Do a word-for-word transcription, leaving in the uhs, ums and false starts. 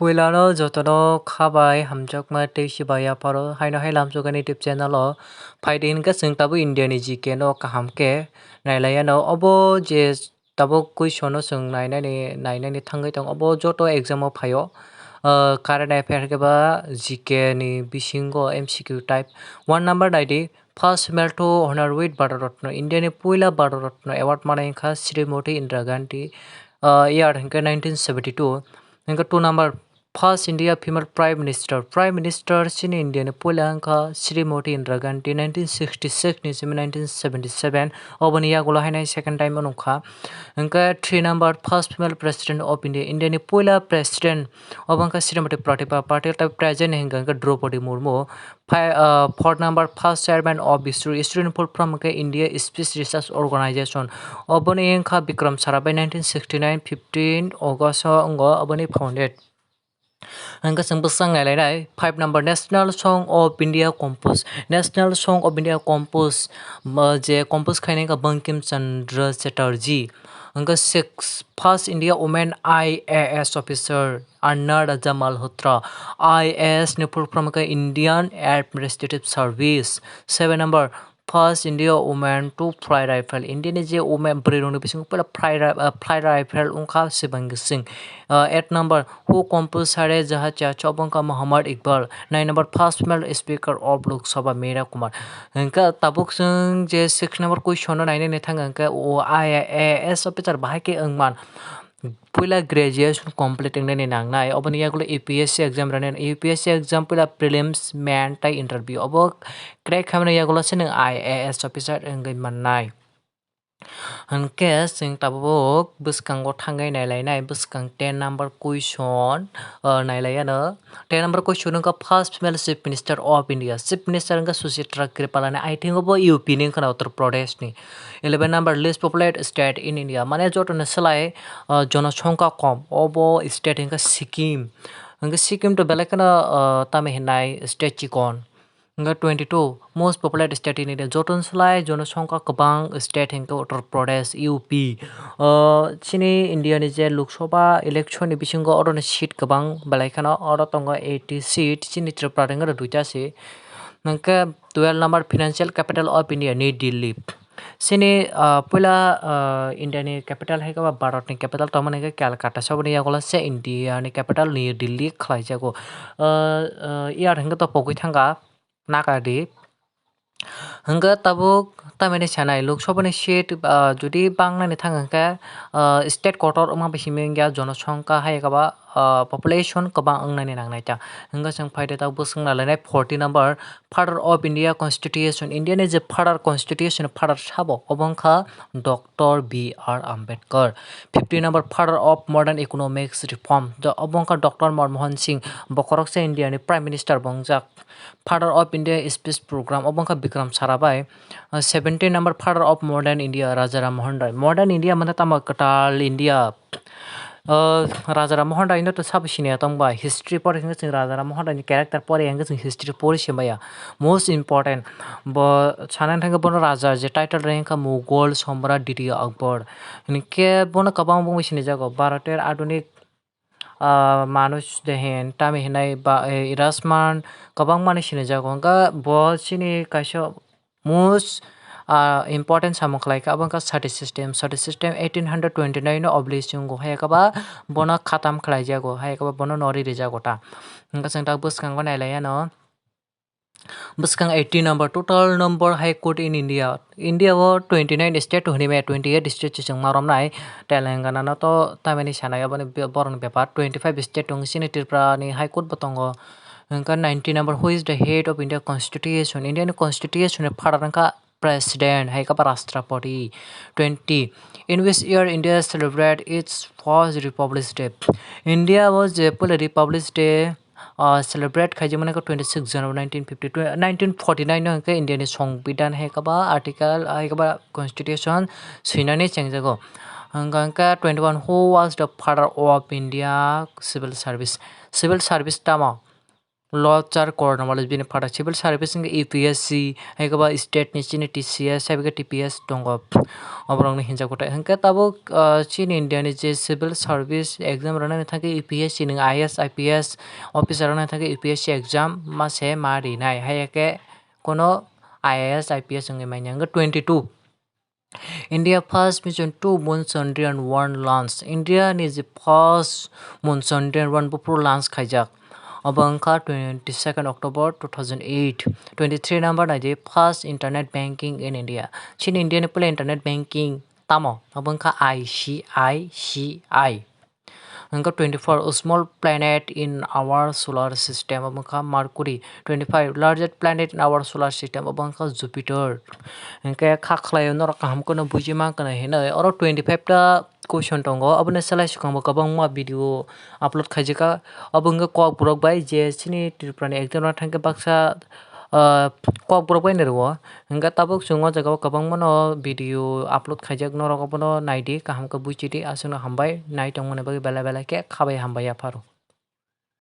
Puilano jotono kha bai hamjakma tei si bai yapharo haino hai lamsoga ni YouTube channel o phaidi hinkhe chwng tabuk India ni G K no kaham khe nailaiya no. Obo je tabuk question no chwng nainani, nainani thangwi tongo, obo joto exam o phaio. Ah, current affair khe ba G K ni bisingo M C Q type. One number naidi, first female to honor with Bharat Ratna. India ni puila Bharat Ratna award manai wngkha Srimati Indira Gandhi, ah, year hinkhe nineteen seventy-two. Hinkhe two number, first India female Prime Minister. Prime Minister chini India ni puila wngkha Srimati Indira Gandhi, nineteen sixty-six ni simi nineteen seventy-seven. Oboni yagulo haino second time wngkha. Hinkhe three number, first female President of India. India ni puila President obo wngkha Srimati Pratibha Patil, tei present ni hinkha hinkhe Draupadi Murmu. Fi-, uh, four number, first chairman of ISRO. ISRO ni full form hinkhe India Space Research Organization. Oboni wngkha Vikram Sarabhai, nineteen sixty-nine, fifteen August o wngo oboni founded. Hinkhe chwng bwskang nailainai, five number, National Song of India compose. National Song of India compose, mo je compose khainai wngkha Bankim Chandra Chatterjee. Hinkhe six, first India woman I A S officer, Anna Raja Malhotra. I A S ni full form hinkhe Indian Administrative Service. Seven number, first India woman to fly rifle. India ni je woman bwrwi rokni bisingo puila fly ri-, ah, fly rifle wngkha Shivangi Singh. Ah, eight number, who composed Sare Jahan Cheha Cha, obo wngkha Muhammad Iqbal. Nine number, first female speaker of Lok Sabha, Meera Kumar. Hinkhe tabuk chwng je six number question no nainani thang hinkhe o I A S officer bahai khe wngman. Puila graduation complete wngnani nangnai, oboni yagulo U P S C exam rwnani, U P S C exam puila prelims, main tei interview, obo crack khaimani yagulo se nwng I A S officer wngwi mannai. Hinkhe chwng tabuk bwskango thangwi nailainai, bwskang ten number question, o, nailaiano. Ten number question wngkha first female Chief Minister of India. Chief Minister wngkha Suchitra Kripalani. I think obo U P ni wngkha na, Uttar Pradesh ni. Eleven number, least populated state in India. Mane joto ni slai, o, jonosongkha kom. Obo state wngkha Sikkim. Wngkha Sikkim to belai kheno, o, tamo hinai state chikon. Wngkha twenty two, most populated state in India. Joto ni slai jonosongkha kwbang state hinkhe Uttar Pradesh, U P. O, chini India ni je Lok Sabha election ni bisingo oro ni seat kwbang belai kheno, oro tongo eighty seat, chini Tripura ni wngkha duita se. Hinkhe twelve number, financial capital of India, New Delhi. Chini, ah, puila, ah, India ni capital hai khe ba Bharat ni capital tongmani khe Calcutta, se oboni yagulo se India ni capital New Delhi khlai jago. Ah, ah, year hinkhe to pogwi thangkha, naka di. Hinkhe tabuk tamini sanai Lok Sabha ni seat, ah, jodi bangnani thang hinkhe, ah, state kotor wngma bai simi wngya jonosongkha hai khe ba, ah, population kwbang wngnani nangnai ta. Hinkhe chwng phaidi tabuk bwswk nalainai forty number, Father of India Constitution. India ni je Father, Constitution Father sabo, obo wngkha Doctor B R Ambedkar. Fifty number, Father of Modern Economics Reform, obo wngkha Doctor Manmohan Singh. Bokhorok se India ni Prime Minister bo wngjak. Father of India Space Program, obo wngkha Vikram Sarabhai. Uh, seventeen number, Father of Modern India, Raja Ram Mohan Roy. Modern India mane tamo kwtal India. Uh, Raja Ram Mohan Roy no to sabo siniya tong ba. History pore hinkhe chwng Raja Ram Mohan Roy ni character pore hinkhe chwng history pore se maya. Most important. Bo sana thangkhe bono Raja je title rwngkha Mughal Samrat Ditiya Akbar. Hinkhe bono kwbang bumung sinijago. Bharat er Adunik ah, Manush Dehin, tamo hinai ba, eh, Irasman, kwbangmani sinijago. Hwnkhe bo chini kaisa most, ah, important samung khlai kha, abo wngkha sati system. Sati system eighteen hundred twenty-nine no obli chungo, hai khe ba bono khatam khlai jago, hai khe ba bono nori rijago ta. Hwnkhe chwng tak bwskango nailaiano. Bwskang eighty number, total number High Court in India. India o twenty nine state to hinwi maya, twenty eight state se chwng ma romnai. Telangana no to tamini sanai, aboni be-, borokni bepar. Twenty five state tong chini Tripura ni High Court bo tongo. Hwnkhe ninety number, who is the head of India Constitution? India ni Constitution ni father wngkha President, hai khe ba Rashtrapati. Twenty, in which year India celebrate its first Republic Day? India o je puila Republic Day, ah, celebrate khaijak mani khe twenty six January nineteen fifty two, nineteen forty nine no hwnkhe India ni Songbidan hai khe ba article, hai khe ba constitution swinani chengjago. Hwnkha hwnkhe twenty one, who was the father of India civil service? Civil service tamo? Lochar Kornawalis bini phatha civil service wngkha U P S C, hai khe ba state ni chini T C S, hai khe T P S tongo. Oborokni hinjak kwtai. Hwnkhe tabuk, ah, chini India ni je civil service exam rwna thangkhe U P S C ni I A S, I P S officer rwna thangkhe U P S C exam ma se ma rinai. Hai khe kono I A S, I P S wngwi manya. Hwnkhe twenty two. India first mission two Moon Chandrayaan one launch. India ni je first Moon Chandrayaan one buphuru launch khaijak. Obo wngkha twenty second October two thousand eight. Twenty three number nai di, first internet banking in India. Chini India ni puila internet banking tamo? Obo wngkha I C I C I. Hwnkhe twenty four, small planet in our solar system, obo wngkha Mercury. Twenty five, largest planet in our solar system, obo wngkha Jupiter. Hwnkhe kha khlaio norok kaham kheno buji mankha hinwi. Oro twenty five ta question tongo, obono selai swkang bo kwbangma video upload khaijaka. Obo wngkha Kokborok bai, je chini Tripura ni exam rwna thangkhe baksa, ah, Kokborok bai ni rwo. Hwnkhe tabuk chwng o jaga o kwbangma no video upload khaijak, norok obono naidi, kaham khe buchidi. Aswkno hambai, nai tongmani bagwi belai belai khe khabai hambai yapharo.